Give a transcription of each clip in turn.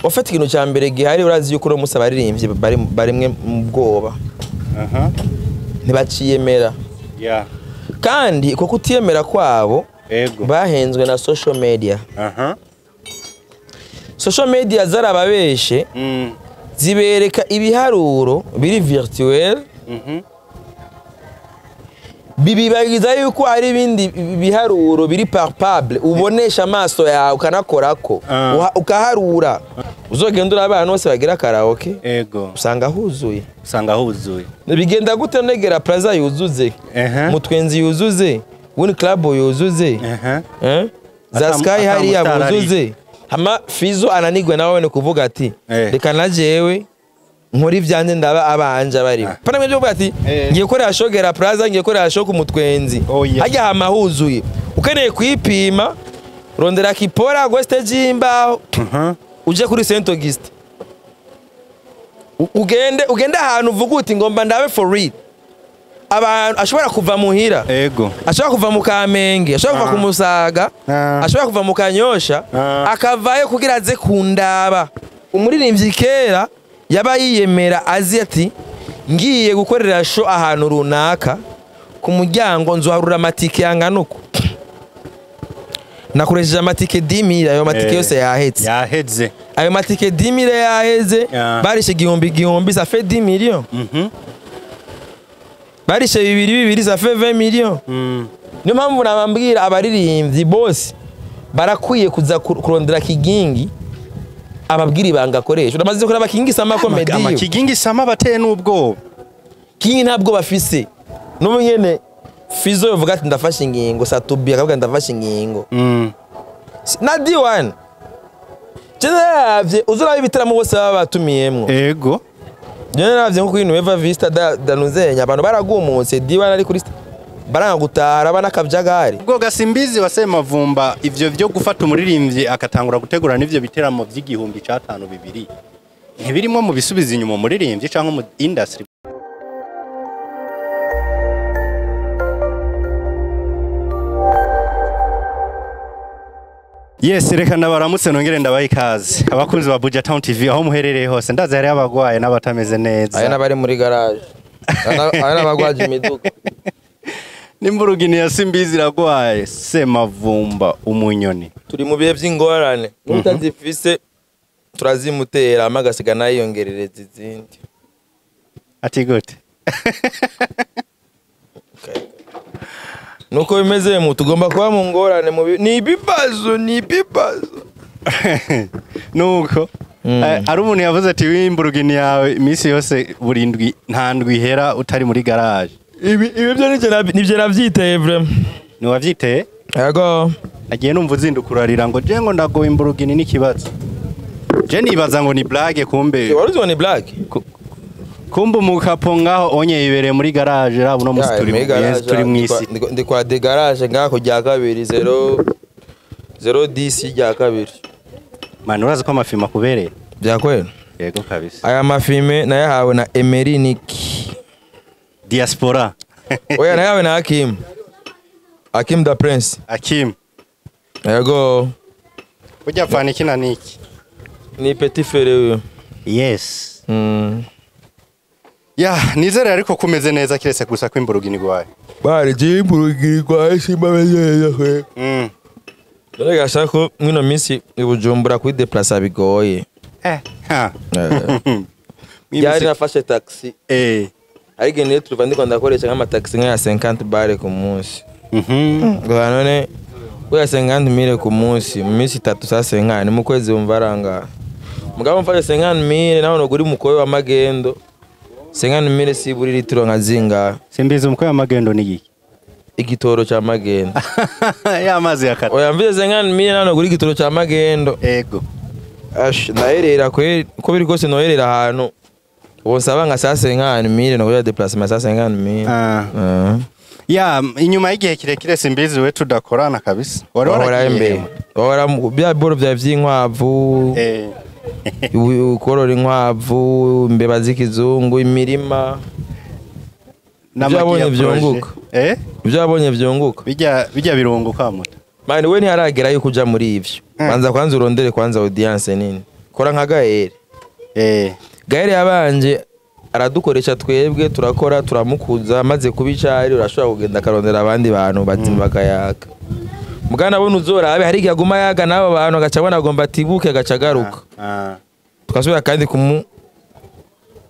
Ufata ikintu cya mbere gihari, urazi yuko uno munsi abaririmbyi barimwe mu bwoba. Ntibaciyemera. Kandi uko kutiyemera kwabo bahenzwe na social media. Social media zarababeshe, zibereka ibiharuro biri virtuel, bibibagiza yuko ari ibindi biharuro biri palpable, ubonesha amaso yawe ukanakorako, ukaharura. Uzogenda uraba abantu bose bagira karaoke, usanga huzuye. Usanga huzuye. Bigenda gute negera Plaza yuzuze, Mutwenzi yuzuze, Win Club yuzuze, za Sky hariya buzuze. Hama Fizo ananigwe nawe ni kuvuga ati reka na jewe nkora ivyanje ndaba abanje bari. Pana mwe byo ati ngiye korera show Gera Plaza, ngiye korera show ku Mutwenzi. Hajya hama huzuye. Ukeneye kwipima, rondera kipora go stage imbaho. Uje kuri Saint Auguste. Ugende ahantu uvuga uti ngomba ndabe for real. Abantu ashobora kuva muhira. Ashobora kuva mu Kamenge, ashobora kuva ku Musaga, ashobora kuva mu Kanyosha, akavayo kugira aze kundaba. Umuririmbyi kera yaba yiyemera azi ati ngiye gukorera show ahantu runaka, ku muryango nzoharura amatike yangana uku. Nakoresheje amatike 10000, ayo matike yose yahetse. Yaheze. Ayo matike 10000 yaheze, barishe igihumbi igihumbi, ça fait 10 millions. Barishe bibiri bibiri, ça fait 20 millions. Niyo mpamvu nabambwira abaririmbyi bose barakwiye kuza kurondera Kigingi ababwira ibanga akoresha. Uramaze kuraba Kigingi Sama comedy. Ama Kigingi Sama bateye n'ubwoba. Kigingi ntabwo bafise. N'ubu nyene Fizo yovuga ati ndafashe ingingo, Satubi akavuga ndafashe ingingo. Na D1. Jewe uzuraba ibitaramo bose baba batumiyemwo. Jewe naravye nko kuri Nueva Vista danuzenya abantu baragumutse, D1 ari kuri baranga gutahara bana kavyagari. Ubwo Gasimbizi wa Semavumba ivyo vyo gufata umuririmbyi akatangura gutegura n'ivyo biteramo vy'igihumbi catanu bibiri ntibirimo mu bisubiza inyuma umuririmbyi canke mu industry. Yes, reka ndabaramutse nongere ndabaha ikaze abakunzi ba Buja Town TV aho muherereye hose. Ndaza hari abagwaye n'abatameze neza. Aya nabari muri garage. Aya nabagwaje imiduga. Nimburugini ya Simbizi iragwaye Semavumba umunyoni. Turi mu bihe by'ingorane. N'utazifise turazimutera amagasiga nayiyongerereza izindi. Ati gute? Nuko bimeze mu tugomba kuba mu ngorane mu ni ibibazo ni ibibazo. Nuko ari umuntu yavuze ati wimburugini yawe iminsi yose burindwi nta ndwi ihera utari muri garage. Ibi byo nivyo navyiteye vraiment. Ni wavyiteye? Yego. Nagiye numva uzindukurarira ngo je ngo ndagoye imburugini n'ikibazo. Je nibaza ngo ni blague kumbe. Wari uzi ngo ni blague? Kumbe umukapo ngaho onye yibereye muri garage rabo no musi turi mwisi. Ndi kwa de garage ngaho rya kabiri 0 010 rya kabiri. Man urazi ko amafilme akubereye? Bya kweli? Yego kabisa. Aya mafilme nayahawe na Emery Nick. Diaspora. Oya nayahawe na Hakim. Hakim da Prince. Hakim. Yego. Ujya pfana iki na niki? Ni petit frère. Yes. Ya, nizere ariko kumeze neza kirese gusa ko imburugini gwaye. Bari je imburugini gwaye simba neza kwe. Dore gashako mwino minsi ibujumbura kuri déplacer bigoye. Yari nafashe taxi. Ariko niyo tuva ndiko ndakoresha nk'ama taxi nka 50 bare ku munsi. Ngo none oya 50 mille ku munsi, mu minsi 3 sa 50 mu kwezi umva aranga. Mugabo mfashe 50 mille naho noguri mukowe wa magendo. 50 mille si buri litiro nka zinga. Simbizi umukowe wa magendo ni iki? Igitoro cha magendo. Ya mazi yakata. Oya mvise 50 mille naho noguri igitoro cha magendo. Ego. Ash naherera kwe ko biri kose noherera ahantu. Wosaba nka sa 50 mille no kuja déplacement sa 50 mille. Ya inyuma y'igihe kirekire Simbizi we tudakorana kabisa. Wari waragiye. Wara bya boro bya vyinkwavu. Ukorora inkwavu, imbeba z'ikizungu, imirima. Nabonye vyunguka. Byabonye vyunguka. Bijya birunguka muta. Mani we ntiharagera yuko uja muri ivyo. Banza kwanza urondere kwanza audience nini. Kora nka Gaere. Gaere yabanje aradukoresha twebwe, turakora, turamukuza, maze kubicari urashobora kugenda akarondera abandi bantu bazima bakayaka. Mugana abona uzorabe hari igihe aguma yaga n'abo bantu, agaca abona agomba atibuke, agaca agaruka. Tukasubira kandi kumu.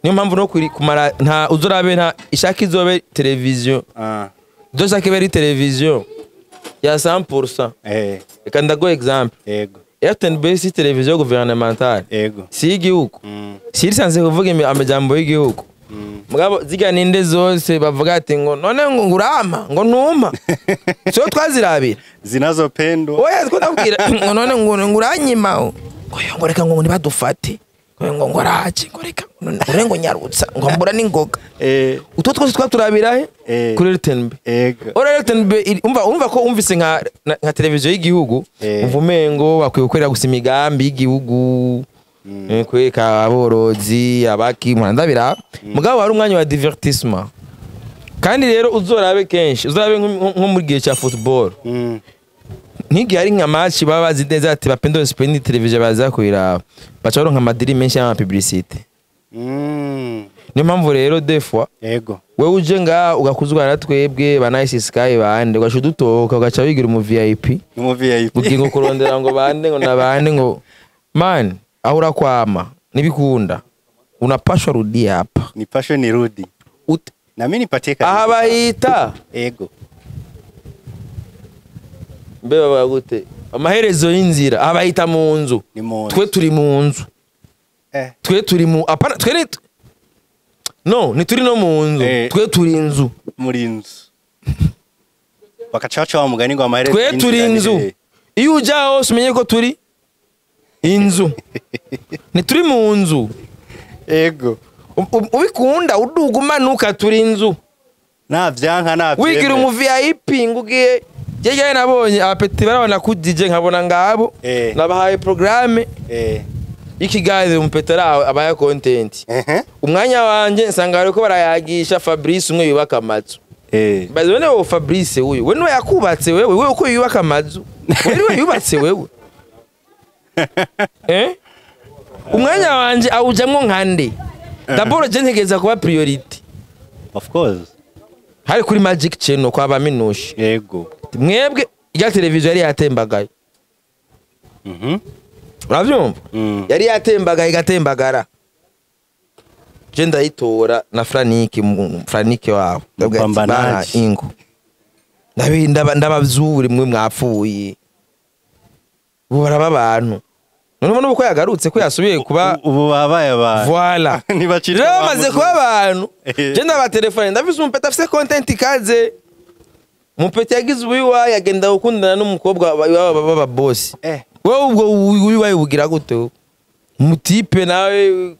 Niyo mpamvu no kumara nta uzorabe nta ishaka izobe televiziyo. Izoshaka ibe ari televiziyo ya 100%. Reka ndaguhe exemple. Ego. RTNB si televiziyo gouvernementale. Ego. Si y'igihugu. Si irisanzwe kuvuga amajambo y'igihugu. Mugabo zirya ninde zose bavuga ati ngo none ngo ngurama ngo ntuma. So twazirabira. Zinazopendwa. Oya two ndabwira ngo none ngo nguranyima. Ngo yo ngo reka ngo nibadufate. Ngo ngo raje ngo reka ngo ngo nyarutsa ngo mbura n'ingoga. Utwo twose twaturabira he? Kuri RTNB. Ego. Ora RTNB umva ko umvise nka televiziyo y'igihugu, umva ngo bakwiye gukorera gusa imigambi y'igihugu. Kwereka aborozi abaki ndabira. Mugabo hari umwanya wa divertissement. Kandi rero uzorabe kenshi, uzorabe nko muri gihe cya football. Ntigihe ari nka match baba bazi neza ati bapendo spend televiziyo baza kuyiraba. Baca baronka amadiri menshi y'ama publicité. Niyo mpamvu rero des fois Ego. wewe uje nga ugakuzwa na twebwe ba Nice Sky bande ugaca udutoka ugaca wigira umu VIP. Umu VIP. Ugiye ngo kurondera ngo bande ngo nabande ngo man aho urakwama nibikunda unapashwa rudia hapa. Nipashwe nirudi. Na mimi nipatie karibu. Aha bahita. Ego. Mbe baba gute? Amaherezo y'inzira aha bahita mu nzu. Twe turi mu nzu. Twe turi mu apana twe ni no ni turi no mu nzu. Twe turi inzu. Muri inzu. Bakacaca wa mugani ngo amaherezo. Twe turi inzu. Iyo uja hose umenye ko turi inzu. Ni turi mu nzu. Ego. Ubikunda uduga umanuka turi inzu. Na vyanka na vyemera. Wigira umu VIP ngugiye. Jeje nabonye abapeti barabona ku DJ nkabona ngabo. Nabahaye programme. Ikigaze umupetera abaya content. Umwanya wanje nsanga bariko barayagisha Fabrice umwe yubaka amazu. Bazone wo Fabrice uyu. We niwe yakubatse wewe, wewe uko yubaka amazu. Wewe yubatse wewe. Umwanya wanje awujamwo nkande. D'abord je ntegeza kuba priority. Of course. Hari kuri Magic Channel kwa baminushi. Yego. Mwebwe ya televiziyo yari yatembagaye. Uravyumva? Yari yatembagaye igatembagara. Je ndayitora na Franike, Franike wabo. Ndabwira ingo. Ndabazuri mwe mwapfuye. Baraba abantu. None ubona uko yagarutse ko yasubiye kuba ubu babaye abantu. Voilà. Nibacitwa. Rero bamaze kuba abantu. Je ndabatelefone ndafise umupeta afise content ikaze. Umupeta yagize ubuyiwa yagenda gukundana n'umukobwa baba boss. Wewe ubwo uyiwaye ubugira gute? Mutipe nawe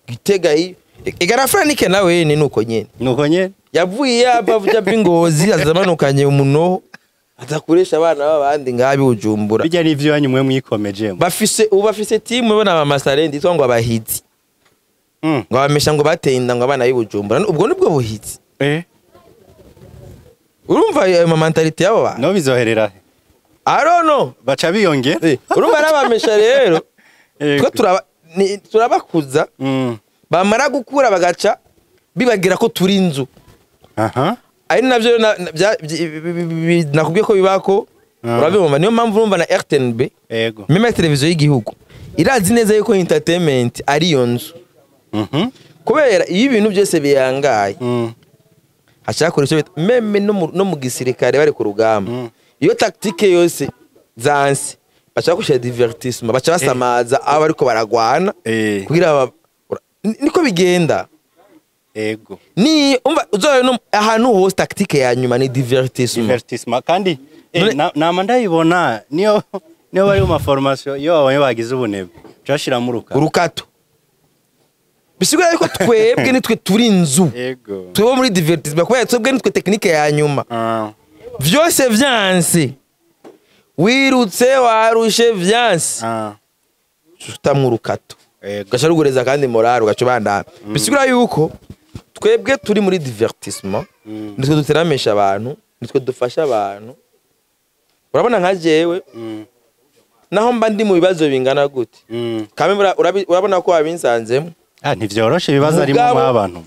gitega iyi. Igara Franike nawe ni nuko nyene. Nuko nyene. Yavuye yapa avuja bingozi azamanukanye umuno. Atakuresha abana babandi ngabi ujumbura. Bijya nivyo yanyu mwe mwikomejemo. Bafise ubu bafise team bo na Masarendi itwa ngo abahizi. Ngo abamesha ngo batenda ngo abana y'ubujumbura. Ubwo nibwo buhizi. Urumva ayo mentality yabo ba? No bizoherera. I don't know. Baca biyongera. Urumva nabamesha rero. Twe turabakuza. Bamara gukura bagaca bibagira ko turi inzu. Ari navyo nakubwiye ko bibako urabibumva. Niyo mpamvu urumva na RTNB. Ego. Meme televiziyo y'igihugu irazi neza yuko entertainment ari yo nzu. Kubera iyo ibintu byose biyangaye hashaka icyo bita meme no mu gisirikare bari ku rugamba. Iyo tactique yose zanse bacha gushira divertissement, bacha basamaza aba ariko baragwana kugira niko bigenda. Ego. Ni umva uzoye no ahantu hose tactique ya nyuma ni divertissement. Divertissement kandi nama ndayibona niyo bari mu formation iyo abanye bagize ubunebwe cyashira mu urukato. Bisigura yuko twebwe nitwe turi inzu. Ego. Twebwe muri divertissement kubera twebwe nitwe technique ya nyuma. Vyose vyanse. Wirutse warushe vyanse. Utamwe urukato. Ugaca rugureza kandi morale ugaca ubandana. Bisigura yuko twebwe turi muri divertissement, nitwe duteramesha abantu, nitwe dufasha abantu. Urabona nka jewe Naho mba ndi mu bibazo bingana gute, kame urabona ko wabinsanzemo. Ah, ntivyoroshe ibibazo arimo Mugabo- mw'abantu.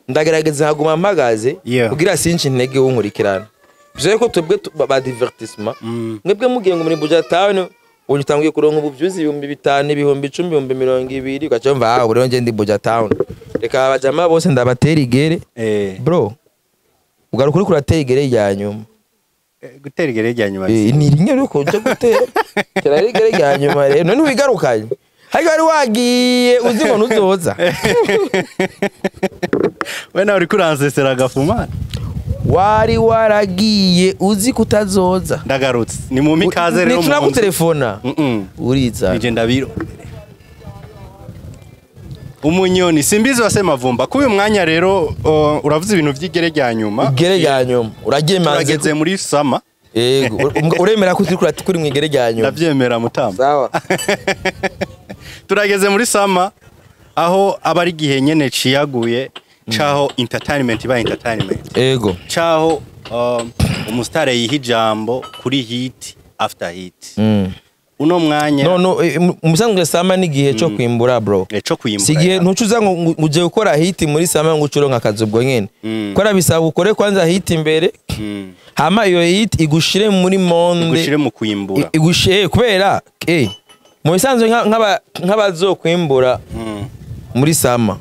Ndagerageza nkaguma mpagaze kugira sinci intege wunkurikirana. Bivuze ko twebwe ba divertissement, mwebwe mugiye ngo muri Buja Town ubu utanguye kuronka ubuvyuzi 5000, 10,000, 20,000, ugaca wumva: "Ah, ubu rero nje ndi Buja Town, reka abajama bose ndabatera igere." Bro, ugaruka uriko uratera igere rya nyuma. Gutera igere rya nyuma. Ni rimwe rero uja gutera, tera igere rya nyuma rero none wigarukanye ariko wari wagiye uzi ngo ntuzoza. We nawe uriko uransesera agafumana. Wari waragiye uzi kutazoza. Ndagarutse, ni mu mikaze rero mu nzu. Nituragutelefona uriza. Nije ndabiro umunyoni simbizi wa Semavumba. Kuri uyu mwanya rero, uravuze ibintu vy'igere rya nyuma. Igere rya nyuma uragemanze. Turageze muri summer. Yego, uremera ko turi kuri mu igere rya nyuma? Ndavyemera, mutamba. Sawa. Turageze muri summer, aho aba ari igihe nyene ciyaguye caho entertainment iba entertainment, caho umusitare yiha ijambo kuri hit after hit. Uno mwanya No, mu bisanzwe summer ni igihe cyo kwimbura, bro. Co kwimbura. Si igihe ntucuza ngo uje gukora hit muri summer ngo ucuronka akazi ubwo nyene. Kora bisaba ukore kwanza hit imbere, hama iyo hit igushire muri monde. Igushire mu kwimbura. Igushire kubera mu bisanzwe nk'abazokwimbura muri summer,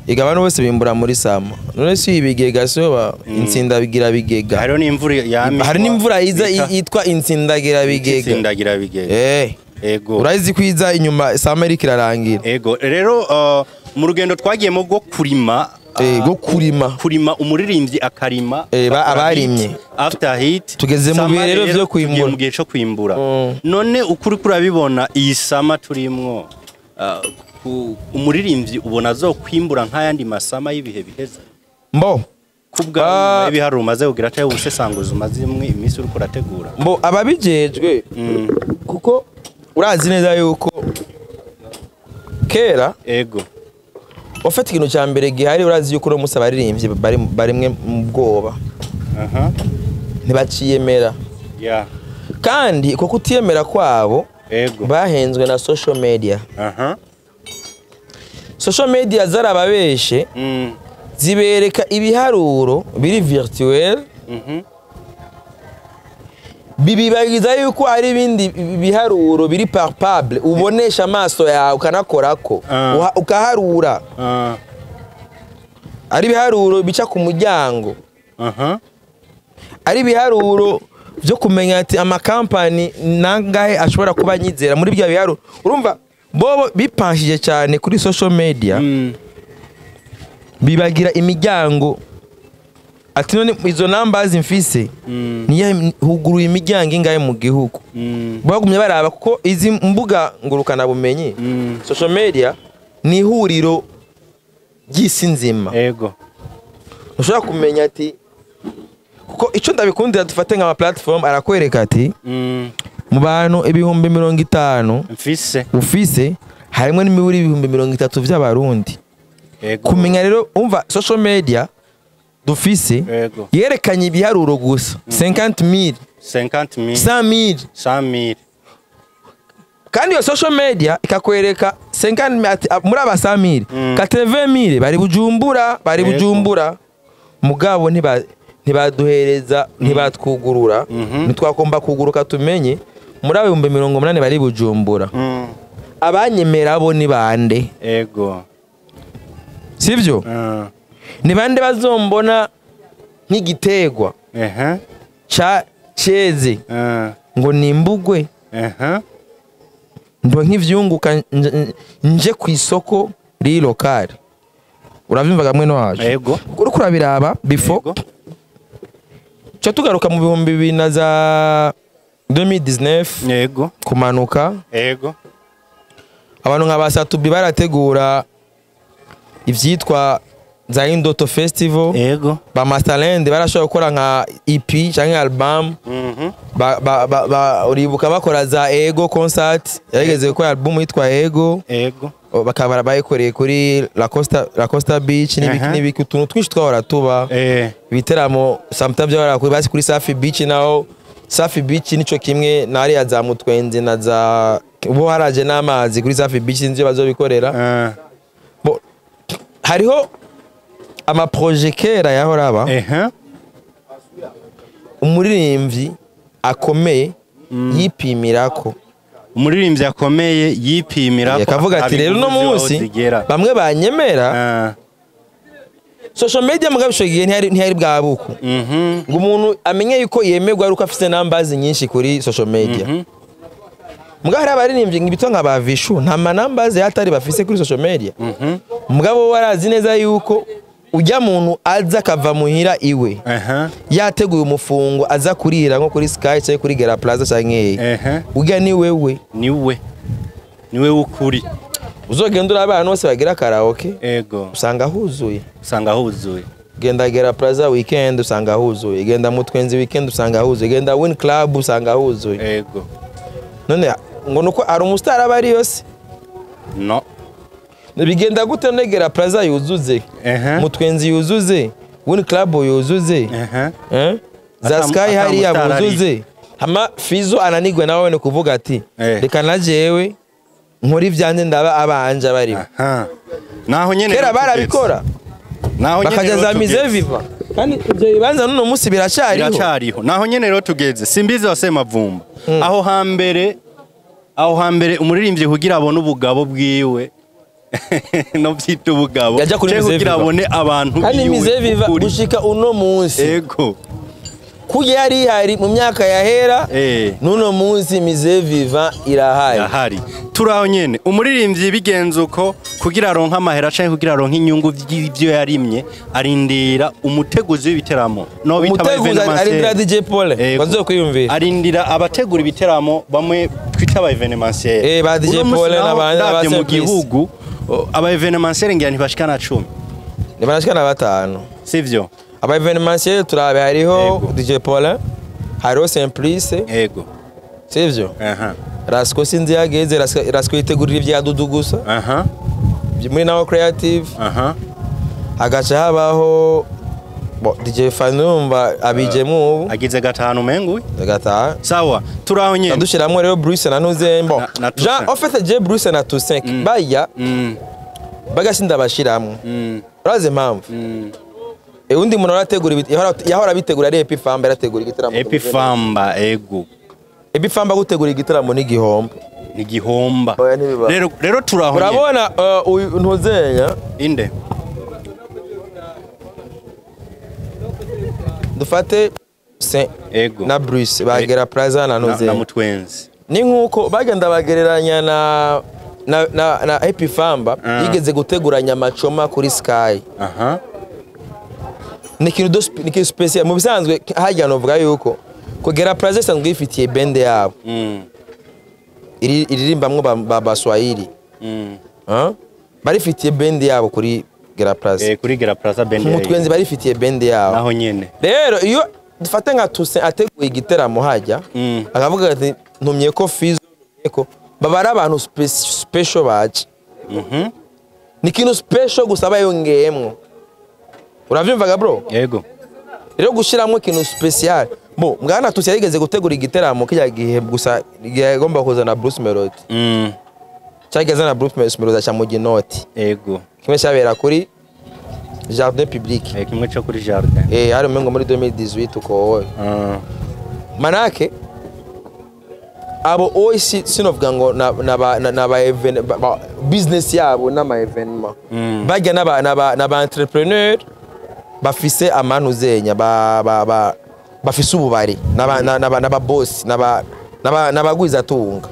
ega abantu bose bimbura muri summer. None si ibigega so insinda bigira bigega? Hariho n'imvura yama. Hari n'imvura iza yitwa insindagira bigega. Insindagira bigega. Ego. Urazi ko iza inyuma summer iriko irarangira. Ego rero, mu rugendo twagiyemo rwo kurima, Rwo kurima. Kurima, umuririmbyi akarima, akora abarimye. hit after hit. Tugeze mu Summer bihe rero vyo tugiye kwimbura. mu gihe co kwimbura. None ukuri kurabibona, iyi summer turimwo, umuririmbyi ubona azokwimbura nk'ayandi ma summer y'ibihe biheze? Mbo Kubwa ibiharuro umaze kugira cyangwa ubusesanguzi umaze imwe iminsi uriko urategura. Mbo ababijejwe, kuko urazi neza yuko kera ufata ikintu cya mbere gihari, urazi yuko uno munsi abaririmbyi barimwe mu bwoba, ntibaciyemera. Kandi uko kutiyemera kwabo, bahenzwe na social media. Social media zarababeshe, zibereka ibiharuro biri virtuel, bibibagiza yuko hari ibindi biharuro biri palpable, ubonesha amaso yawe ukanakorako, ukaharura. Ari ibiharuro bica ku muryango, ari ibiharuro byo kumenya ati amakampani nangahe ashobora kuba anyizera muri bya biharuro. Urumva bobo bipanshije cyane kuri social media, bibagira imiryango ati none izo numbers mfise niyo huguruye imiryango ingahe mu gihugu? Bagumye baraba kuko izi mbuga ngurukana bumenyi, social media, ni ihuriro ry'isi nzima. Ntushobora kumenya ati kuko icyo ndabikundira, dufate nka platform arakwereka ati mu bantu 50,000 mfise ufise, harimo n'imiburi 30,000 by'Abarundi. Kumenya rero, umva, social media dufise yerekanye ibiharuro gusa 50,000, 50,000, 100,000. 100,000. Kandi iyo social media ikakwereka 50,000 ati, ah, muri aba 100,000, 80,000 bari Bujumbura, bari Bujumbura. Mugabo ntibaduhereza, ntibatwugurura, ntitwakomba kuguruka tumenye muri abo 80,000 bari Bujumbura, abanyemera bo ni bande? Sivyo? Ni bande bazombona nk'igitegwa ca ceze ngo nimbugwe, ndo nk'ivyunguka nje ku isoko riri locale? Uravyumva gamwe no wacu? Ego. Uriko urabiraba before, ca tugaruka mu 2000 na za 2019 kumanuka, abantu nka ba Satubi barategura ivyitwa za Indoto Festival, ba Masterland barashobora gukora nka EP canke album. Uribuka bakora za Ego concert, yarigeze gukora album yitwa Ego. Bakaba bayikoreye kuri La Costa Beach n'ibiki n'ibiki, utuntu twinshi twahora tuba, ibiteramo sometimes byahora kuri basi kuri Safi Beach naho Safi Beach nico kimwe na hariya za Mutwenzi na za ubu haraje n'amazi kuri Safi Beach, sinzi iyo bazobikorera. Bo, hariho amaproje kera yahora aba, umuririmbyi akomeye yipimirako. Umuririmbyi akomeye yipimira ko Akavuga ati rero uno munsi zigera. bamwe banyemera social media, mugabo ico gihe ntiyari bwabuku ngo umuntu amenye yuko yemerwa ari uko afise numbers nyinshi kuri social media. Mugabo hari abaririmbyi ngibito nka ba Vishu, nta ma numbers yatari bafise kuri social media. Mugabo we arazi neza yuko ujya muntu aza akava muhira iwe yateguye umufungo, aza kurira nko kuri Sky cyangwa kuri Gera Plaza cyangwa hehe, ujya ni wewe. Niwe w'ukuri. Uzogenda urabe ahantu hose bagira karaoke, usanga huzuye. Usanga huzuye. Genda Gera Plaza weekend, usanga huzuye. Genda Mutwenzi weekend, usanga huzuye. Genda Win Club, usanga huzuye. None ngo nuko ari umustar aba ari yose? No. Bigenda gute none Gera Plaza yuzuze, Mutwenzi yuzuze, Win Club yuzuze, eh? Za Sky hariya ata mustar. buzuze, hama Fizo ananigwe nawe ni kuvuga ati reka na jewe nkora ibyanjye, ndaba abanje barimo. Aha, naho nyene Kera rero barabikora tugeze. Naho nyene bakaja rero za tugeze. Musée Vivant, kandi ibyo bibanza n'uno munsi biracyariho. Biracyariho. Naho nyene rero tugeze, simbizi wa Semavumba. Aho hambere umuririmbyi kugira abone ubugabo bwiwe, no byita ubugabo, Yajya kuri canke Musée kugira Vivant. abone abantu Kandi biwe Musée Vivant ukuri. gushika uno munsi, kurya yari ihari mu myaka yahera, n'uno munsi Musée Vivant irahari. Irahari. Turaho nyene, umuririmbyi bigenze uko, kugira aronke amahera canke kugira aronke inyungu by'ibyo yarimye, arindira umuteguzi w'ibiteramo, no bita aba Umuteguzi arindira événementiel. DJ Paul bazokwiyumvira. Arindira abategura ibiteramo bamwe twita aba événementiel. Ba DJ Uno munsi Paul naho n'aba ndavye mu Simplice. gihugu, aba événementiel ngira ntibashika na 10. Ntibarashika na 5. Sivyo? Aba événementiel turabe, hariho DJ Paul, hariho Simplice, sivyo? Aha. Rasco sinzi yageze. Rasco yitegurira ibya Dudu gusa muri nawe creative. Hagaca habaho bo DJ Fani, urumva abijemo ubu. Agize 5 mengu. Gataha. Sawa, turaho nyene. Dushiramwo rero Bruce na Nuzembo. Na Jean Toussaint. En fait je Bruce na Toussaint baya bagasinda bashiramwo. Urazi impamvu? Undi muntu arategura yahora abitegura ari Epifamba, yarategura igitaramo. Epifamba, ego. Epifamba gutegura igitaramo n'igihombo. Ni gihomba. Oya, ntibibaho. Rero turaho nyene. Urabona uyu ntuzenya Inde? Dufate Saint na Bruce bagera Plaza na Na Ntuzenya. Mutwenzi. Ni nkuko bagenda bagereranya na Epifamba yigeze guteguranya amacoma kuri Sky. Ni ikintu special mu bisanzwe. Hajya novuga yuko kugera Plaza isanzwe yifitiye band yabo iririmbamwo ba Baswahili. Ah? Barifitiye band yabo kuri Gera Plaza. Kuri Gera Plaza band. Mutwenzi barifitiye band yabo. Naho nyene. Rero iyo dufate nka Toussaint ateguye igiteramo hajya, akavuga ati ntumye ko Fizo, ntumye ko baba ari abantu special baje, ni ikintu special gusa bayongeyemwo. Uravyumvaga, bro? Yego. Rero gushyiramo ikintu special bo, mwana Toussaint yarigeze gutegura igiteramo kijya gihe gusa igihe yagomba kuzana Bruce Melody, cyangwa azana Bruce Melody aca mu ginoti. Kimwe cyabera kuri jardin public. Kimwe cyo kuri jardin. Hari umengo muri 2018 uko wowe. Manake abo oyi sinovuga ngo na ba business yabo n'ama événement. Bajya n'aba entrepreneur bafise amanuzenya ba bafise ububari n'aba boss n'abagwizatunga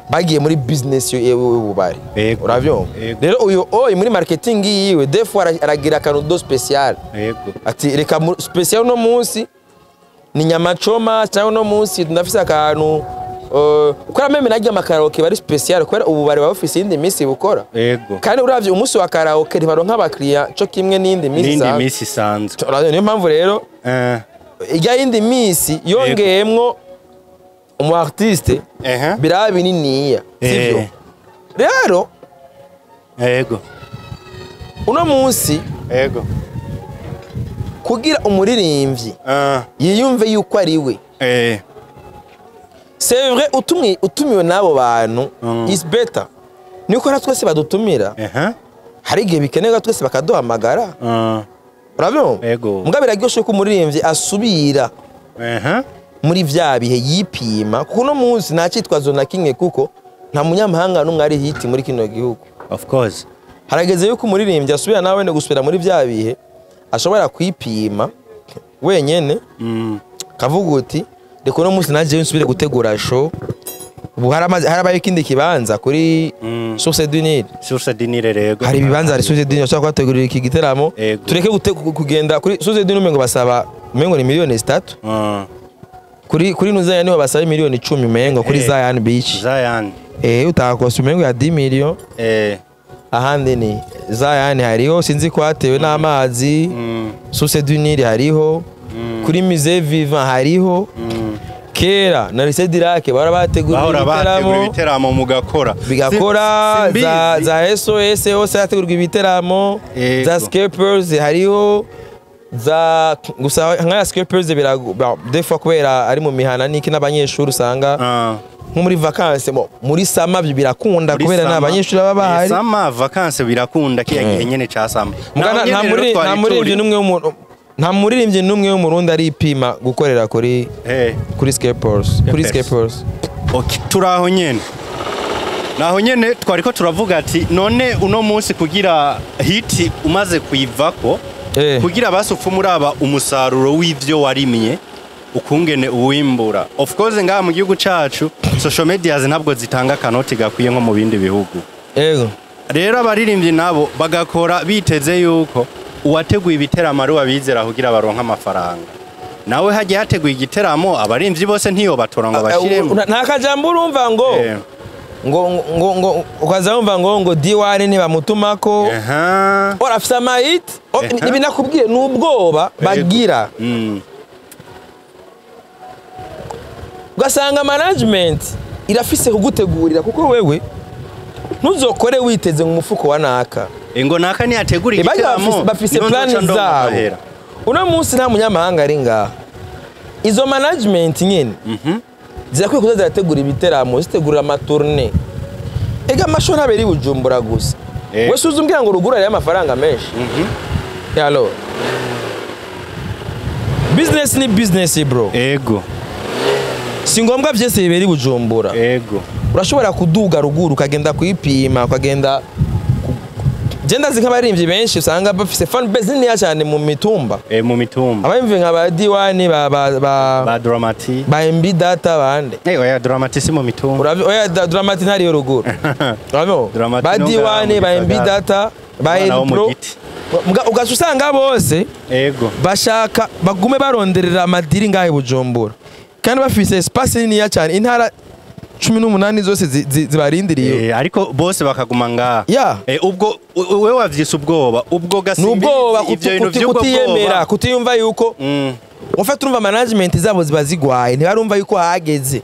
bagiye muri business y'ububari. Uravyumva? Yego. Rero uyu oyi muri marketing yiwe des fois aragira akantu do special, ati reka special uno munsi ni nyamacoma, cyangwa uno munsi ndafise akantu, kubera même narya amakaraoke bari special, kubera ubu bari bafise iyindi minsi bukora. Kandi uravye umunsi wa karaoke ntibaronka abakiriya co kimwe n'iyindi minsi N'indi isanzwe. minsi isanzwe. Uravyumva? Niyo mpamvu rero ijya yindi minsi yongeyemwo umu artiste biraba bininiya, sivyo? Rero uno munsi kugira umuririmbyi yiyumve yuko ari we C'est vrai, utumiwe n'abo bantu is better. Niko na twese badutumira. Hari igihe bikenerwa twese bakaduhamagara. Urabyumva? Muga biraryoshe ko umuririmbyi asubira muri vya bihe yipima, kuko no munsi nta cyitwazo na kimwe, kuko nta munyamahanga n'umwe ari hit muri kino gihugu. Of course. Harageze yuko umuririmbyi asubira nawe ne gusubira muri vya bihe ashobora kwipima wenyene, kavuga uti reka no munsi naje nsubire gutegura show. Ubu harabaye ikindi kibanza kuri Source du Nil. Source du Nil rego. Hari ibibanza hari Source du Nil ushobora kuhategurira iki giteramo. Tureke kugenda kuri Source du Nil, umengo basaba umengo ni 3 miliyoni. Kuri Nuzaya niho basaba 10 miliyoni umengo kuri Zion Beach. Zion. Utakosa umengo ya 10 millions. Ahandi ni Zion hariho, sinzi ko hatewe n'amazi. Source du Nil hariho. Kuri Musée Vivant hariho. Kera na Lycée du Lac bara bategura ibiteramo mugakora. Bigakora za SOS hose hategurwa ibiteramo, za Scapers hariho, za gusa nka Scapers des fois kubera ari mu mihana niki n'abanyeshuri usanga nko muri vacances muri summer birakunda kubera n'abanyeshuri baba bahari. Summer vacances birakunda kiya gihe nyene ca summer. Nta muririmbyi n'umwe w'umurundi aripima gukorera kuri Scapers, kuri Scapers. Okay, turaho nyene. Naho nyene twariko turavuga ati none uno munsi kugira hit umaze kuyivako, kugira basufu muraba umusaruro w'ivyo warimye ukungene uwimbura. Of course ngaha mu gihugu cacu social medias ntabwo zitanga kanoti gakwiye nko mu bindi bihugu. Yego. Rero abaririmbyi nabo bagakora biteze yuko uwateguye ibiteramo ari wabizera kugira baronka amafaranga. Nawe hagiye hateguye igiteramo abarimvyi bose ntiyo batora ngo bashiremo. Nta kajambo urumva ngo ngo ukaza wumva ngo D1 ntibamutumako. Ora afise amahit, ibi nakubwiye n'ubwoba bagira. Ugasanga management irafise kugutegurira, kuko wewe ntuzokore witeze mu mufuko wa naka. Ngo naka ni ategura igiteramo bafise plan zabo. Uno munsi nta munyamahanga ari ngaha. Izo management nyene zirakwiye kuza zirategura ibiteramo, zitegura ama tournées. Ega amasho ntabera i Bujumbura gusa. Wese uzumbwira ngo ruguru ari amafaranga menshi. Yalo. Business ni business, bro. Ego. Si ngombwa byese bibera i Bujumbura. Ego. Urashobora kuduga ruguru ukagenda kuyipima, ukagenda genda nk'abaririmbyi benshi usanga bafise fan base niniya cyane mu mitumba. Mu mitumba. Abaririmbyi nka ba D1 ba Dramati, ba MB Data bande. Oya Dramati si mu mitumba. Oya Dramati ntari yo ruguru. Urabona? Ba D1, ba MB Data, ba N Pro. Ugaca usanga bose ego bashaka bagume baronderera ama deal ngahe Bujumbura. Kandi bafise espace niniya cyane, intara 18 zose zibarindiriye. Ariko bose bakaguma ngaha. Yeah. Ubwo wewe wavyise ubwoba, ubwo gasimbi nubwoba kutiyemera, kutiyumva yuko ufata urumva management zabo ziba zigwaye, ntibarumva yuko hageze.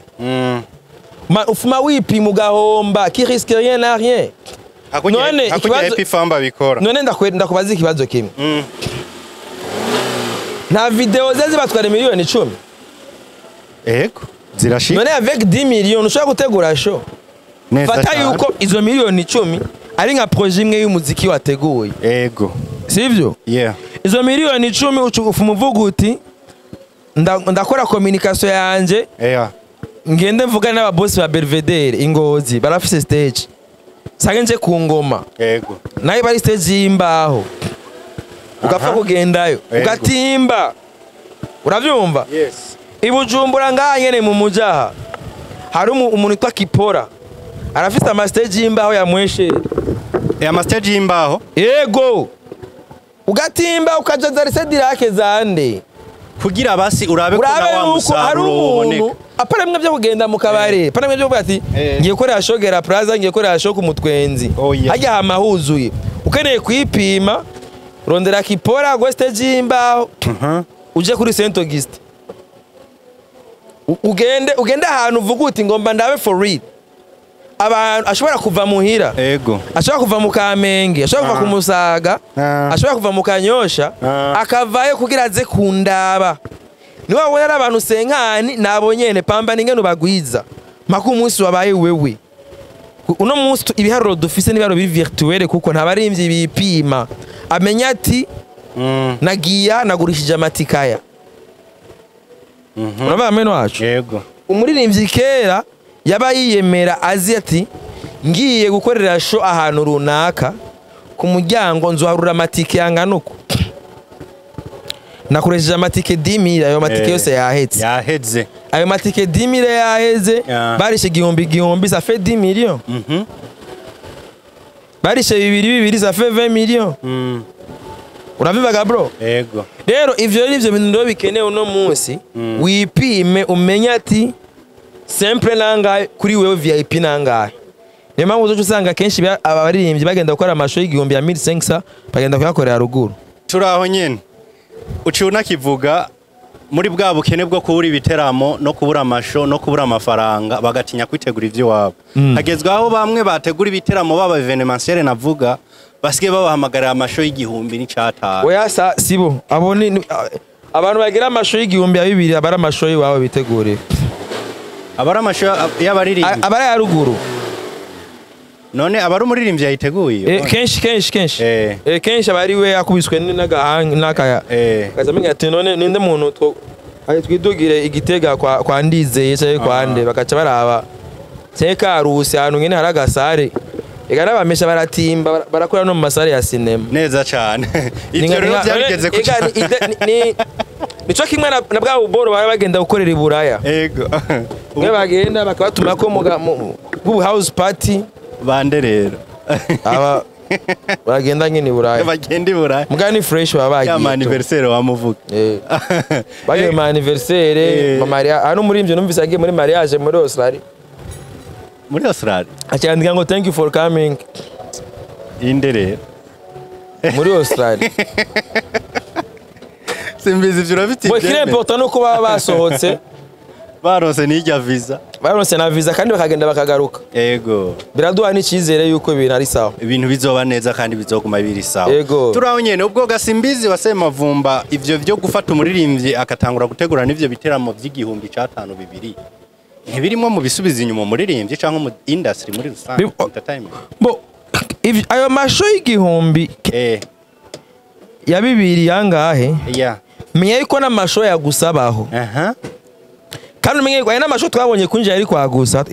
Ufuma wipima ugahomba, qui risque rien n'a rien. None ikibazo Epifamba bikora. None ndakubaza ikibazo kimwe. Nta video ze zibatwara 10 miliyoni. Ego zirashika. None avec 10 millions ushobora gutegura show? Fata yuko izo 10 miliyoni ari nka projet imwe y'umuziki wateguye. Ego. Sivyo? Yeah. Izo 10 miliyoni ufuma uvuga uti ndakora communication yanje. Ngende mvugane n'ababosi ba Belvedere Ingozi, barafise stage. Sange nje ku ngoma. Ego. Nayo bari stage y'imbaho. Ugapfa kugendayo, ugatimba. Uravyumva? Yes. Ibujumbura ngaha nyene mu mujaha hari umuntu witwa Kipora, arafise ama stage y'imbaho ya mweshe. Ama stage y'imbaho? Yego, ugatimba ukaja za Lycée du Lac zande. Kugira basi urabe ko na wa musaruro uboneka. Apana bimwe byo kugenda mu kabare, apana bimwe byo kuvuga ati ngiye gukorera show Gera Plaza, ngiye gukorera show ku Mutwenzi. Hajya hama huzuye. Ukeneye kwipima, rondera Kipora go stage y'imbaho, uje kuri Saint Auguste, ugende ahantu uvuga uti ngomba ndabe for real abantu ashobora kuva muhira, ashobora kuva mu Kamenge, ashobora kuva ku Musaga, ashobora kuva mu Kanyosha, akavayo kugira aze kundaba. Ni wawe ari abantu senkani nabo nyene pamba n'ingene ubagwiza mpaka umunsi wabaye wewe. Uno munsi ibiharuro dufise n'ibiharuro biri virtuel, kuko ntabarimvyi bipima amenya ati nagiya nagurishije amatikaya. Urabona meno wacu? Yego. Umuririmbyi kera yaba yiyemera azi ati ngiye gukorera show ahantu runaka, ku muryango nzoharura amatike yangana uku, nakoresheje amatike 10,000, ayo matike yose yahetse. Yaheze. Ayo matike 10,000 yaheze, barishe igihumbi igihumbi, ça fait 10 millions. Barishe bibiri bibiri, ça fait 20 millions. Urabivaga bro? Yego. Rero ivyo nivyo bintu ndo bikenewe uno munsi. Wipime umenye ati simple nangahe kuri wewe, VIP nangahe. Niyo mpamvu uzoca usanga kenshi abaririmbyi bagenda gukora amashow y'igihumbi ya 1500, bagenda kuyakorera ruguru. Turaho nyene. Uciye unakivuga muri bwa bukene bwo kubura ibiteramo no kubura amasho no kubura amafaranga, bagatinya kwitegura ivy'iwabo. Hagezwe aho bamwe bategura ibiteramo baba événementiel navuga, basigaye babahamagarira amasho y'igihumbi n'icatanu. Oya, sa sibo abo ni abantu bagira amashow y'igihumbi ya bibiri, abari amashow y'iwabo bitegurira. Abari amasho y'abaririmbyi. Abari ya ruguru. None abari umuririmbyi yayiteguye? Kenshi kenshi kenshi. Kenshi aba ari we yakubiswe n'agahanga n'akaya. Kaza amenya ati none ninde muntu ayi twidugire igitega kwa Ndizeye cyangwa kwa nde, bakaca baraba cyangwa Karusi ahantu nyene hari agasare. Ega n'abamesha baratimba, barakora no mu masare ya sinema. Neza cane. Ivyo rero byarigeze Ega, nico kimwe na bwa buboro bari bagenda gukorera i Buraya. Mwe bagenda bakabatuma ko bw'ubu house party. Bande rero? Aba bagenda nyine i Buraya. Bagenda i Buraya. Muga ni fresh baba bagiye. Ya ma anniversaire wamuvuga. Bagiye mu anniversaire, mu mariage. Hano muri ivyo numvise agiye muri mariage muri Australia. Muri Australia? Acyandika ngo "Thank you for coming." Inde rero? Muri Australia. Simbizi ivyo urafite. Bo ikiri important nuko baba basohotse. Baronse n'irya visa. Baronse na visa kandi bakagenda bakagaruka. Biraduha n'icyizere yuko ibintu ari sawa. Ibintu bizoba neza kandi bizoguma biri sawa. Yego. Turaho nyene ubwo gasimbizi wa Semavumba, ivyo vyo gufata umuririmbyi akatangura gutegura n'ivyo biteramo vy'igihumbi catanu bibiri, ntibirimo mu bisubiza inyuma umuririmbyi canke mu industry muri rusange, entertainment? Bo ayo mashow y'igihumbi ya bibiri yangahe, menya yuko n'amashow yagusabaho. Kandi umenye yuko aya n'amashow twabonye kwinjira ari kwagusa.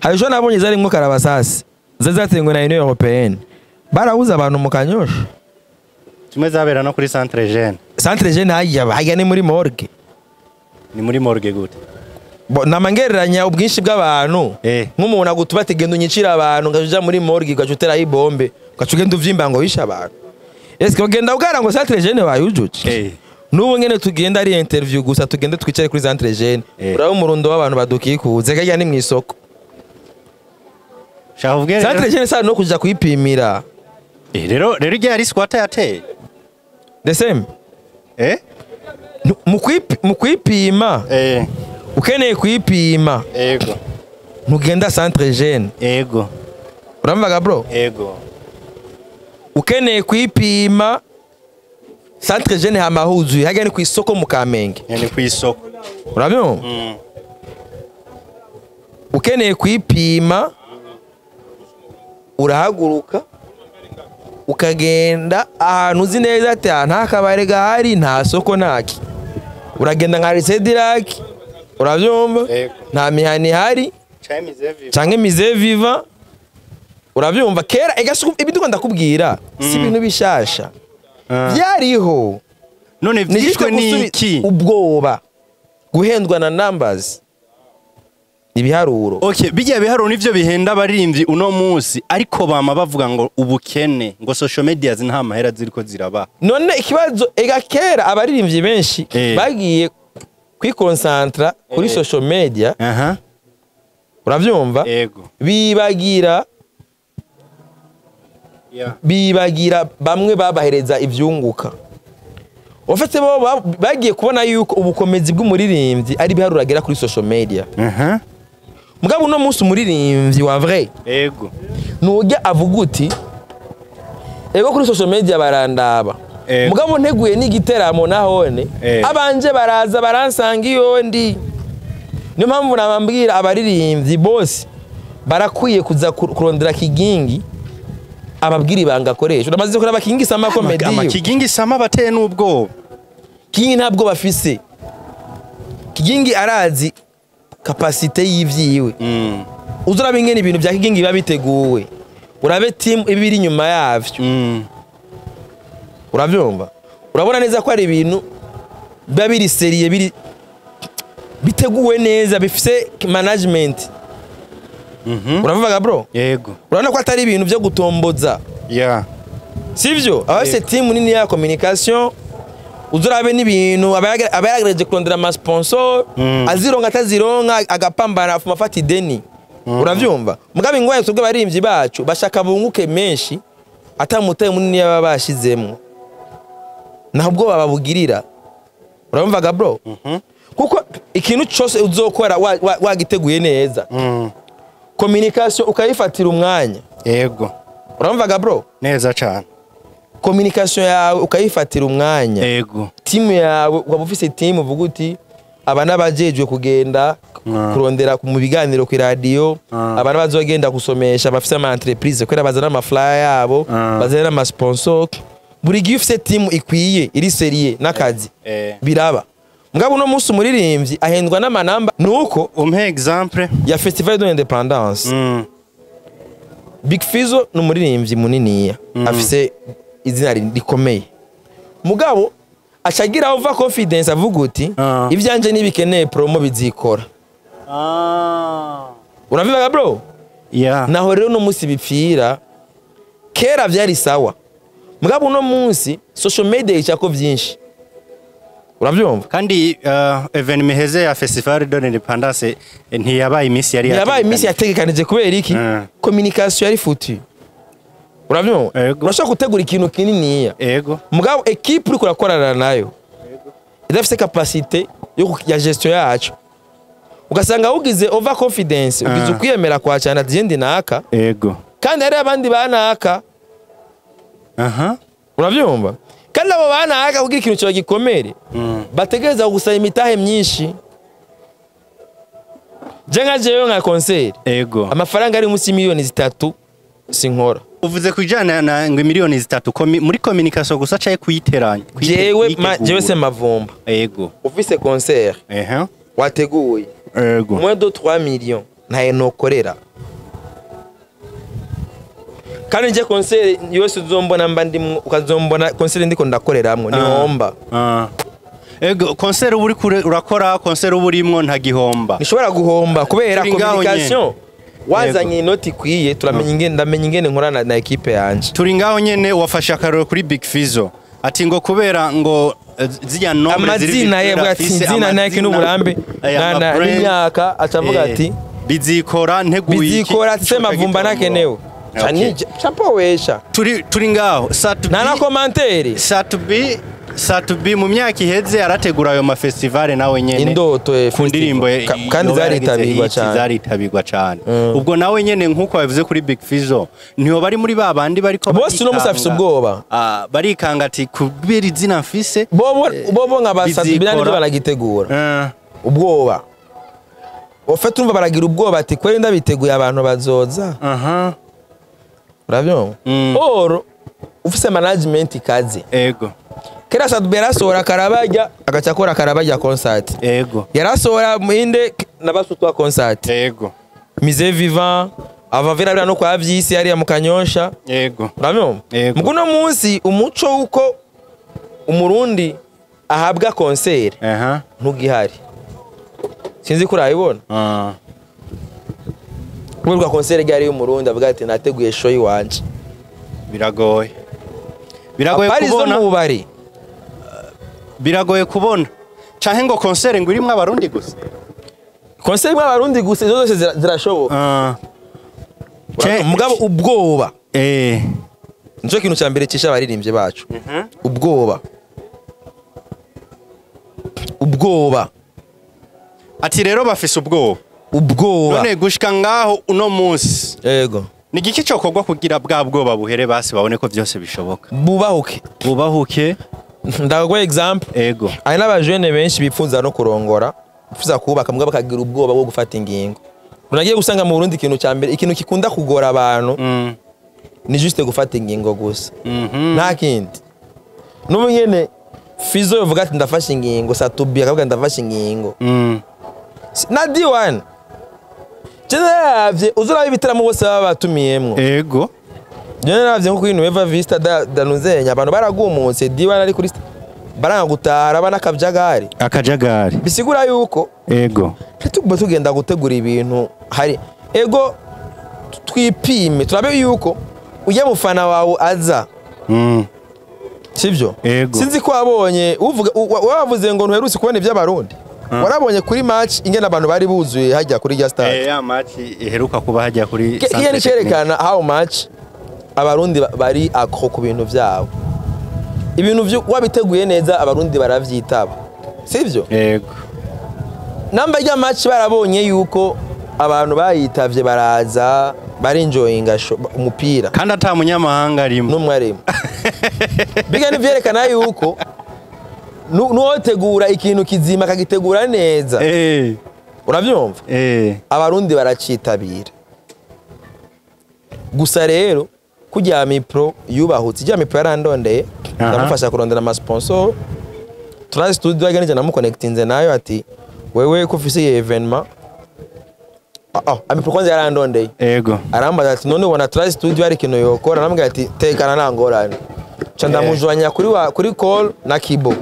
Hari ejo nabonye zarimwo karabasasi zari zateguwe na Union Européenne, barabuze abantu mu Kanyosha. Zimwe zabera no kuri Centre Jeune. Centre Jeune hajya hajya ni muri morgue. Ni muri morgue gute? Bo namangereranya ubwinshi bw'abantu. Nk'umuntu agutuba ati genda unyicira abantu, ugaca uja muri morgue, ugaca uteraho ibombe, ugaca ugenda uvyimba ngo wishe abantu. Eske ugenda ubwara ngo Centre Jeune bayujuje? N'ubu nyene tugenda ari interview gusa, tugende twicare kuri Centre Jeune, uraba umurundo w'abantu badukikuze, kajya ni mw'isoko. Shaka ubwere Centre Jeune sa no kuja kwipimira. Rero igihe ari squatter yateye. The same. Mu kwipima, ukeneye kwipima, ntugenda Centre Jeune. Uramvaga bro? Ego. Ukeneye kwipima, Centre Jeune hama huzuye, hajya ni ku isoko mu Kamenge. Ni ku isoko. Urabyumva? Ukeneye kwipima, urahaguruka ukagenda ahantu uzi neza ati aha nta kabari gahari, nta soko, ntaki, uragenda nka Lycée du Lac, urabyumva? Yego. Nta mihana ihari. Canke Musée Vivant, urabyumva? Kera ega ibi ndiko ndakubwira si ibintu bishasha, byariho. None Ni vyishwe juste n'iki? Ubwoba, guhendwa na numbers, ibiharuro. Okay, bijya biharuro nivyo bihenda abaririmbyi uno munsi, ariko bama bavuga ngo ubukene, ngo social media nta mahera ziriko ziraba. None ikibazo ega kera abaririmbyi benshi bagiye kwikonsantra kuri social media, uravyumva? Ego. Bibagira bibagira bamwe babahereza ivyunguka. Ufite bo bagiye kubona yuko ubukomezi bw'umuririmbyi ari ibiharuro agera kuri social media. Mugabo uno munsi umuririmbyi wa vrai nujya avuga uti ego, kuri social media barandaba. Mugabo nteguye n'igiteramo nahone, abanje baraza baransanga iyo ndi. Niyo mpamvu nabambwira abaririmbyi bose barakwiye kuza kurondera Kigingi ababwira ibanga akoresha. Uramaze kuraba Kigingi Sama comedy? Ama Kigingi Sama bateye n'ubwoba. Kigingi ntabwo bafise. Kigingi arazi capacité y'ivyiwe. Uzuraba ingene ibintu bya Kigingi biba biteguwe, urabe team ibiri inyuma yavyo. Uravyumva, urabona neza ko ari ibintu biba biri sérieux, biri biteguwe neza, bifise management. Uravuga bro? Yego. Urabona ko atari ibintu byo gutomboza. Sivyo? Abafise team nini ya communication, uzurabe n'ibintu aba yagerageje kurondera ama sponsor, azironka atazironka, agapambana, afuma afata ideni. Uravyumva? Mugabe ingwaye twebwe abaririmbyi bacu bashaka bunguke menshi atamutaye munini yaba bashizemwo, naho ubwo bababugirira. Urumvaga bro? Kuko ikintu cyose uzokora wagiteguye neza, communication ukayifatira umwanya. Yego. Urumvaga bro? Neza cyane. Communication yawe ukayifatira umwanya. Yego. Team yawe, ukaba ufise team uvuga uti aba n'abajejwe kugenda kurondera mu biganiro ku radio, aba n'abazogenda gusomesha bafise ama entreprise kubera bazana ama flyer yabo, bazana ama sponsor. Buri gihe ufise team ikwiye iri sérieux n'akazi, biraba. Mugabo uno munsi umuririmbyi ahendwa n'amanamba nuko Umpe exemple. ya Festival de l'Indépendance. Big Fizzo ni umuririmbyi muniniya, afise izina rikomeye, mugabo acagira over confidence, avuga uti ivyanje nibikeneye promo, bizikora. Urabivuga bro? Yeah. Naho rero uno munsi bipfira. Kera vyari sawa, mugabo uno munsi social media icako vyinshi. Uravyumva? Kandi événement iheze ya Festival de l'Indépendance ntiyabaye iminsi yari Yabaye iminsi yategekanije kubera iki? Communication yari foutue. Uravyumva? Ego. Urashobora gutegura ikintu kininiya, mugabo équipe uriko urakorana nayo idafise capacité ya gestion yacu, ugasanga ugize over confidence, ugize ukwiyemera kwa cyane, ati ndi naka, kandi hari abandi banaka. Uravyumva? Kandi abo banaka, kugira ikintu kiba gikomere, bategereza gusaba imitahe myinshi. Je nka jewe, nka concert, amafaranga ari munsi y'imiliyoni 3 sinkora. Uvuze kujana na ngo miliyoni 3 muri communication gusa caye kuyiteranya? Jewe jewe se mavumba, ufise concert wateguye, moins de 3 millions ntayo nokorera. Kandi nje concert yose uzombona mba ndimwo, ukazombona concert ndiko ndakoreramwo, nihomba. Ego, concert uba uri kure urakora, concert uba urimwo nta gihomba. Nishobora guhomba kubera Turi ngaho nyene. communication wazanye inoti ikwiye, turamenya ingene, ndamenya ingene nkorana na équipe yanje. Turi ngaho nyene, wafashe akaroro kuri Big Fizzo, ati ngo kubera ngo zirya nombre ziri Amazina ye virtuel ati afise, izina nake amazina, n'uburambe ama brand, n'imyaka, acavuga ati bizikora, nteguye iki, bizikora, ati se mavumba nakenewe. Chapo wesha. Turi ngaho Sat-B. Nta na commentaire. Sat-B mu myaka iheze arategura ayo mafestivale nawe nyene Indoto ku ndirimbo Kandi yoba yaragize zaritabirwa hit, cyane. Zaritabirwa cyane. Ubwo nawe nyene nk'uko babivuze kuri Big Fizzo, ntiyo bari muri ba bandi bariko Bose uno musi afise barikanga. ubwoba. Ah, barikanga ati kubera izina mfise Bobo bobo nka ba Sat-B bizikora. nibyo baragitegura. Ubwoba ufite, urumva baragira ubwoba ati kweri ndabiteguye, abantu bazoza? Urabyumva? Oro ufise management ikaze. Kera Sat-B yarasohora karabajya, agaca akora karabajya concert. Yarasohora muhinde n'abasutwa concert. Musée vivant avavira biriya no kwa vyisi hariya mu Kanyosha. Urabyumva? Yego. Mugu uno munsi umuco wuko Umurundi ahabwa concert ntugihari. Sinzi ko urabibona. Kuberwa concert ryari y'Umurundi avuga ati nateguye show iwanje? Biragoye, biragoye Apari zo kubona. mu bubari. Biragoye kubona canke ngo concert ngo irimwo Abarundi gusa. Concert imwe Abarundi gusa, izo zose zirashoboka. Urabyumva? Mugabo ubwoba nico kintu cya mbere cisha abaririmbyi bacu. Ubwoba, ubwoba. Ati rero bafise ubwoba. Ubwoba. None gushika ngaho uno munsi, Ni igiki cokorwa kugira bwa bwoba buhere, basi babone ko vyose bishoboka? Bubahuke. Bubahuke. Ndaguha example. Ego. Hari n'abajene benshi bifuza no kurongora, bifuza kubaka, mbwa bakagira ubwoba bwo gufata ingingo. Unagiye gusanga mu Burundi ikintu cya mbere, ikintu gikunda kugora abantu ni juste gufata ingingo gusa, nta kindi. N'ubu nyene Fizo yovuga ati ndafashe ingingo, Satubi akavuga ndafashe ingingo, na D1 je uzuraba ibitaramo bose baba batumiyemwo. Ego. Je naravye nko kuri Nueva Vista da Danuzenya, abantu baragumutse, D1 ari kuri baranga gutahara bana akajagari. Akajagari. Bisigura yuko Ego. ntituguma tugenda gutegura ibintu hari ego, twipime turabe yuko ujya mufana wawe aza, sivyo? Ego. Sinzi ko wabonye uvuga wavuze ngo ntuherutse kubona iby'abarundi. Warabonye kuri match ingene abantu bari buzuye hajya kuri rya stade? Eh, ya match iheruka kuba hajya kuri Kiya Centre ni cerekana how much abarundi bari accro ku bintu vyabo. Ibintu vyo wabiteguye neza, abarundi baravyitaba, sivyo? Ego. Namba rya match barabonye yuko abantu bayitavye, baraza barenjoyinga umupira. Kandi ata munyamahanga arimo. N'umwe arimo. Biga nivyerekana yuko nuwotegura ikintu kizima akagitegura neza, uravyumva, abarundi baracitabira. Gusa rero kurya Mipro yubahutse, ijya Mipro yarandondeye, ndamufasha kurondera ama sponsor. Turazi studio aganije, namuconnectinze nayo ati wewe ko ufise iyi événement. Amipro kwanza yarandondeye, Ego. arambaza ati none ubona Turazi studio hari ikintu yokora? Namubwira ati tekana, nta ngorane. Ca ndamujwanya kuri call na Kibo,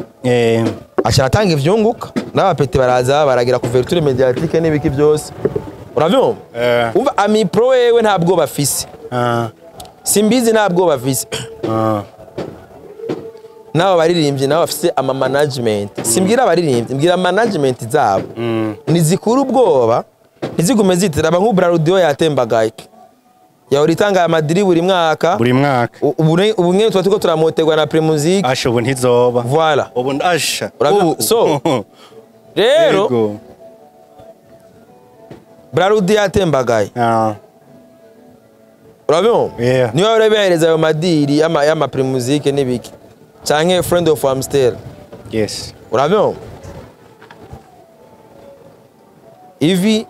aca aratanga ivyunguka n'abapeti baraza baragira couverture médiatique n'ibiki byose, uravyumva? Umva, Amipro wewe nta bwoba afise, Simbizi nta bwoba afise, n'abo baririmbyi nabo bafise ama management. Simbwira abaririmbyi, mbwira management zabo, ntizikura ubwoba, ntizigume zitira nk'ubu. Brarudi yatembagaye, yahora itanga amadiri buri mwaka. Buri mwaka. Ubu nyene tuba turiko turamoterwa na Primusic. Asha, ubu ntizoba. Voilà. Ubu asha. Ubu So, rero Ego. Brarudi yatembagaye, urabibona? Yeah. Niyo bahora bihereza ayo madiri y'ama Primusic n'ibiki, canke Friend of Amstel. Urabibona ivi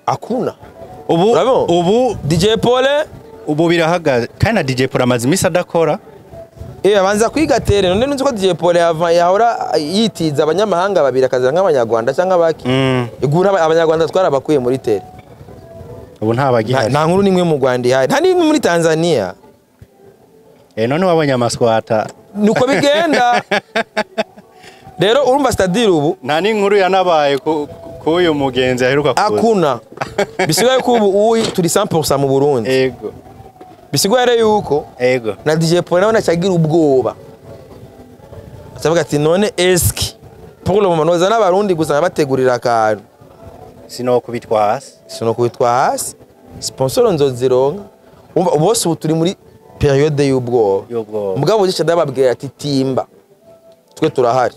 hakuna. Ubu Urabibona? Ubu DJ Pole. Ubu birahagaze, kandi na DJ Paul amaze iminsi adakora. Eh, abanza kwiga tere. None nzi ko DJ Paul yahora yitiza abanyamahanga babiri, akaza nk'abanyarwanda cyangwa abaki. Igura abanyarwanda twarabakuye muri tere. Ubu nta bagihari. Nta nkuru n'imwe mu Rwanda ihari, nta n'imwe muri Tanzania. Eh, none wabonye amaswata. Nuko bigenda rero, urumva, c'est-à-dire ubu Nta n'inkuru yanabaye ku uyu mugenzi aheruka kuza. Akuna bisigaye ko ubu uyi turi 100% mu Burundi. Ego. Bisigaye rero yuko Ego. na DJ Paul nawe acagira ubwoba, acavuga ati none eski pour le moment noza n'abarundi gusa nabategurira akantu? Sinokubitwa hasi. Sinokubitwa hasi, sponsor nzozironka? Umva, bose ubu turi muri période y'ubwoba. Y'ubwoba. Mugabo gisha ndababwira ati timba, twe turahari,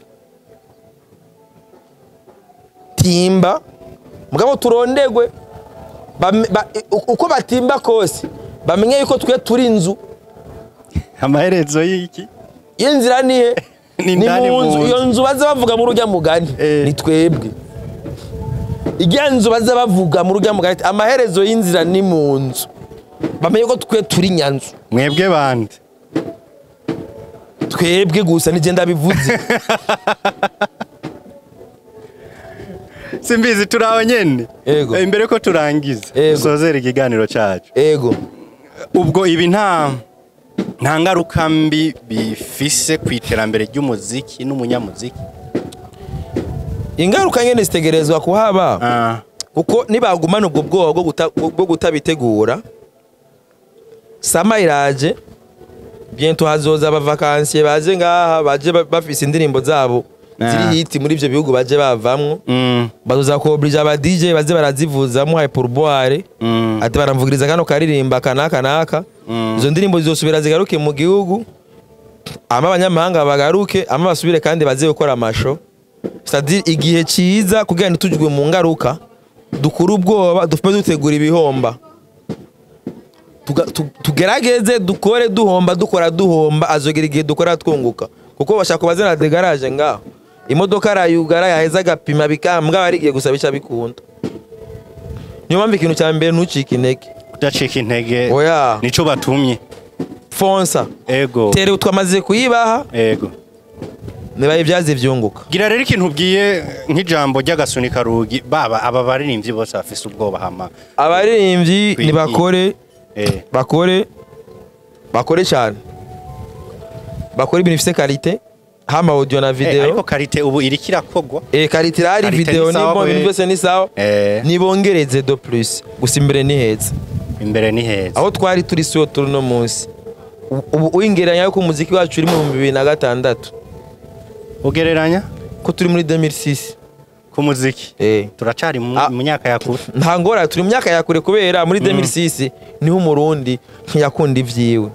timba mugabo turondegwe. Uko batimba kose bamenye yuko twe turi inzu. Amaherezo y'iki? Iyo nzira nihe? Ni indani mu nzu. mu nzu. Iyo nzu baza bavuga muri urya mugani, ni twebwe. Irya nzu baza bavuga muri urya mugani ati, amaherezo y'inzira ni mu nzu, bamenye ko twe turi nyanzu. Mwebwe bande? Twebwe gusa, nije ndabivuze. Simbizi, turi aho nyene. Ego. Imbere ko turangiza, Ego. dusozera ikiganiro cacu, Ego. ubwo ibi nta ngaruka mbi bifise ku iterambere ry'umuziki n'umunyamuziki? Ingaruka nyene zitegerezwa kuhaba, kuko nibagumana ubwo bwoba bwo kutabitegura, summer iraje bientôt, hazoza abavakansiye baje ngaha, baje bafise indirimbo zabo ziri hit muri ivyo bihugu baje bavamwo. Bazoza kuoblija aba DJ baze barazivuzamo haye pourboire, ati baramvugiriza kano karirimba kanaka naka. Izo ndirimbo zizosubira zigaruke mu gihugu, ama abanyamahanga bagaruke, ama basubire kandi baze gukora amasho. C'est-à-dire igihe ciza kugira ntitujwe mu ngaruka, dukure ubwoba, dufume dutegura ibihomba. Tugerageze dukore duhomba, dukora duhomba, azogera igihe dukora twunguka, kuko bashaka kubazana de garage ngaho imodoka arayugara, yaheza agapima bikambwa, ari igiye gusa bica bikunda. Niyo mpamvu ikintu cya mbere, ntucike intege. Kudacika intege. Oya. Nico batumye. Fonsa. Ego. Tere twamaze kuyibaha. Ego. Niba ibyazi vyunguka. Gira rero ikintu ubwiye nk'ijambo ry'agasunika rugi baba aba baririmbyi bose bafise ubwoba hama. Abaririmbyi nibakore. Bakore, bakore cyane, bakore ibintu bifise qualité, hama audio na video. Ariko qualité ubu iriko irakogwa. Qualité irahari. Qualité Video ni sawa ni bon, ibintu we. byose ni sawa. Nibongereze de plus gusa, imbere ni heza. Imbere ni heza. Aho twari turi siyo turi no munsi. Ubu uwingeranya yuko umuziki wacu uri mu 2006. Ugereranya Ko turi muri 2006. Ku muziki turacari mu myaka ya kure. Nta ngora, turi mu myaka ya kure, kubera muri 2006 niho Umurundi ntiyakunda ivyiwe,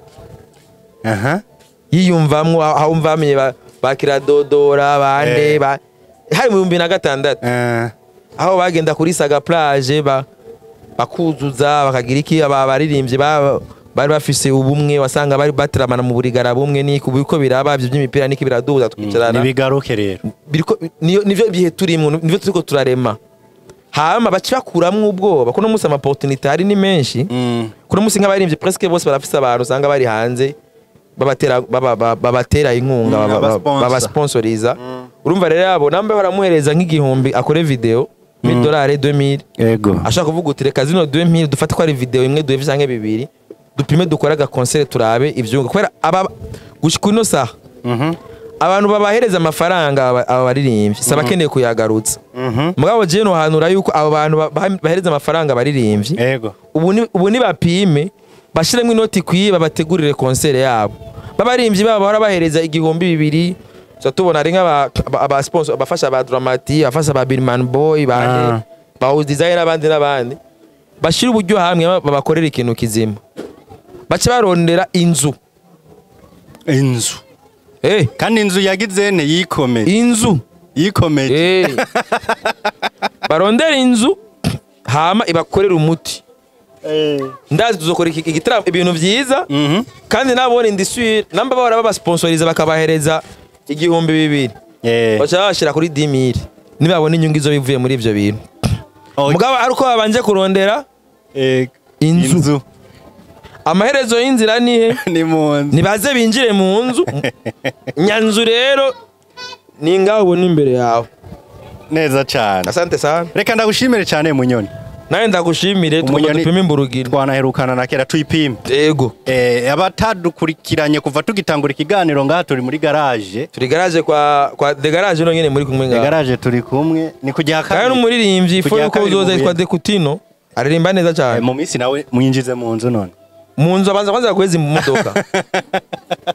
yiyumvamwo, aho umva bamenye bakiradodora bande, hari mu 2006, aho bagenda kuri Saga Plage bakuzuza, bakagira iki, aba baririmbyi bari bafise ubumwe, wasanga bari bateramana mu burigara bumwe. Niko uko biraba ivyo by'imipira niki biraduza tukicarana. Nibigaruke rero. Biriko nivyo bihe turimwo, nivyo turiko turarema, hama baca bakuramwo ubwoba. Kuno munsi ama opportunité hari ni menshi. Kuno munsi nk'abaririmbyi presque bose barafise abantu usanga bari hanze babatera babatera inkunga, abasponsor. Babasponsoriza. Urumva rero abo nambe baramuhereza nk'igihumbi akore video, 1000 dollars, 2000. Ashaka kuvuga uti reka zino 2000 dufate ko ari video imwe duhe canke bibiri, dupime, dukore aga concert, turabe ivyunga, kubera aba gushika ino saha abantu babahereza amafaranga aba baririmbyi saba akeneye kuyagarutsa. Mugabo jewe nohanura yuko abo bantu bahereza amafaranga abaririmbyi, ubu ni bapime, bashiremo inoti ikwiye, babategurire concert yabo babaririmbyi babo bahora bahereza igihumbi, bibiri. Tuba tubona ari nk'aba aba sponsor, abafasha ba Dramati, abafasha ba Birman Boy, ba ba House Design n'abandi n'abandi, bashira uburyo hamwe babakorera ikintu kizima, bace barondera inzu. Inzu. Kandi inzu yagize ne yikomeje. Inzu. Yikomeje. Barondera inzu hama ibakorera umuti. Ndazi tuzokora igitaramo, ibintu vyiza. Kandi nabone ndisubire namba bahora babasponsoriza bakabahereza igihumbi, bibiri, baca babashira kuri 10,000 nibabona inyungu izo bivuye muri ivyo bintu. Mugabo ari uko babanje kurondera inzu. Inzu. Amaherezo y'inzira nihe? Ni mu nzu. Nibaze binjire mu nzu nyanzu rero ni ngaho ubona imbere yawe. Neza cyane. Asante sana. Reka ndagushimire cyane, Munyoni. Nawe ndagushimire, tugomba Umunyoni- dupime imburugiro. Twanaherukana na kera, tuyipime. Yego. Abatadukurikiranye kuva tugitangura ikiganiro, ngaha turi muri garage. Turi garage kwa The Garage, no nyene muri kumwe ngaho. Garage turi kumwe, ni kujya Kandi kabiri. n'umuririmbyi fo Kujya yuko kabiri uzoza mu yitwa Buyenzi. Dekutino, aririmba neza cyane. Mu minsi nawe mwinjize mu nzu none. Mu nzu abanza kwanza guheza imodoka.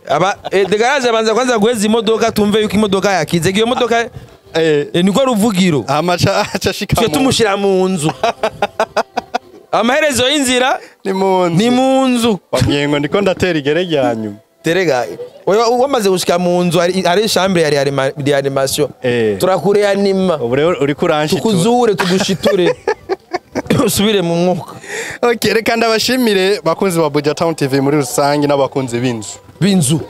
Aba The Garage abanza kwanza guheza imodoka, tumve yuko imodoka yakize. Iyo modoka niko ruvugiro. Amaca aca Twe mu tumushira mu nzu, amaherezo y'inzira ni mu nzu. Ni mu nzu. Wabwiye ngo ndiko ndatera igere rya nyuma. Terega wewe wamaze gushika mu nzu, hari chambre ya réanimation. Turakureanima. Ubu rero uriko uranshitura. Tukuzure, tugushiture, usubire mu mwuka. Okay, reka ndabashimire bakunzi ba Buja Town TV muri rusange n'abakunzi b'inzu. B'inzu.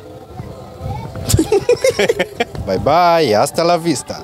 Bye bye, hasta la vista.